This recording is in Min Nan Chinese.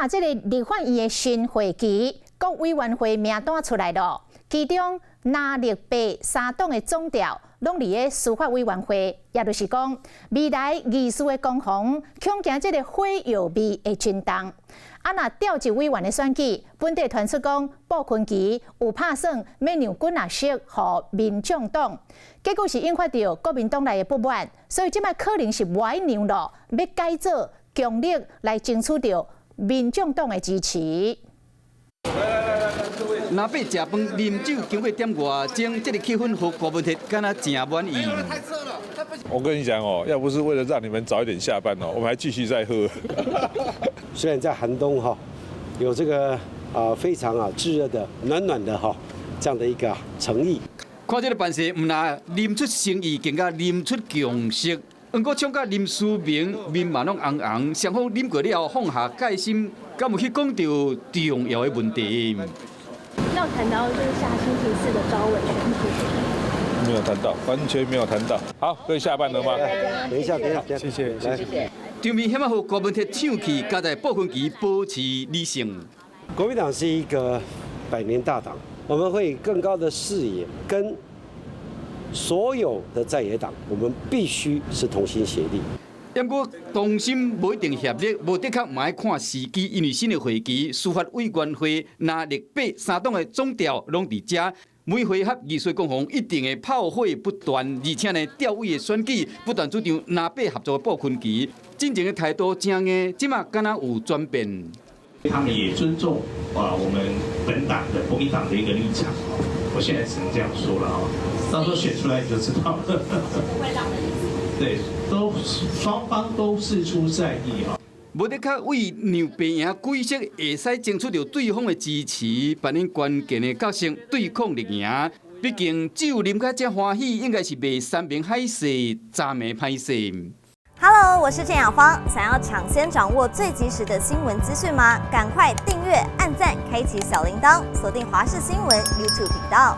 若這个立法院的新會期，各委員會名單出來囉，其中藍綠白三黨的總召攏佇咧司法委員會，也就是講，未來議事的攻防，恐驚這个火藥味會真重。啊，若召集委員的選舉，本地傳出講，布坤琪有拍算欲讓滾仔席予民眾黨，結果是引發著國民黨內的不滿，所以這擺可能是無愛讓咯，欲改做強力來爭取著民眾黨的支持。藍白食飯啉酒經過點外鐘，這个氣氛予柯文哲敢若誠滿意。我跟你講哦，要不是為了讓你們早一點下班哦，我們還繼續再喝。雖然在寒冬哈，有這個啊非常啊炙熱的暖暖的哈這樣的一個誠意。看這个辦事，毋但啉出誠意，更加啉出共識。毋過唱甲林思明面嘛攏紅紅，雙方啉過了後放下戒心，敢有去講著重要的問題？要談到就是下星期四的召委選舉。沒有談到，完全沒有談到。好，可以下班了嗎？等一下，等一下，謝謝，謝謝。場面險仔予柯文哲搶去，交代布坤琪保持理性。國民黨是一個百年大黨，我們會以更高的視野，跟所有的在野黨，我們必須是同心協力。毋過同心無一定協力，無的確嘛愛看時機，因為新的會期，司法委員會、藍綠白三黨的總召攏佇遮，每回合議事攻防一定會炮火不斷，而且呢，調委的選舉不斷主張藍白合作的布坤琪，進前的態度誠硬，這馬敢若有轉變。他們也尊重啊，我們本黨的國民黨的一個立場。我現在只能這樣說了哦，到時候選出來你就知道了。不會讓的意思。對，都雙方都釋出善意啊。無的確為讓白贏幾席會使爭取著對方的支持，扮演關鍵的角色，對抗綠營。畢竟酒啉甲遮歡喜，應該是袂山盟海誓，昨暝歹勢。 Hello，我是鄭雅芳。想要搶先掌握最及時的新聞資訊嗎？趕快訂閱、按讚、開啟小鈴鐺，鎖定華視新聞 YouTube 頻道。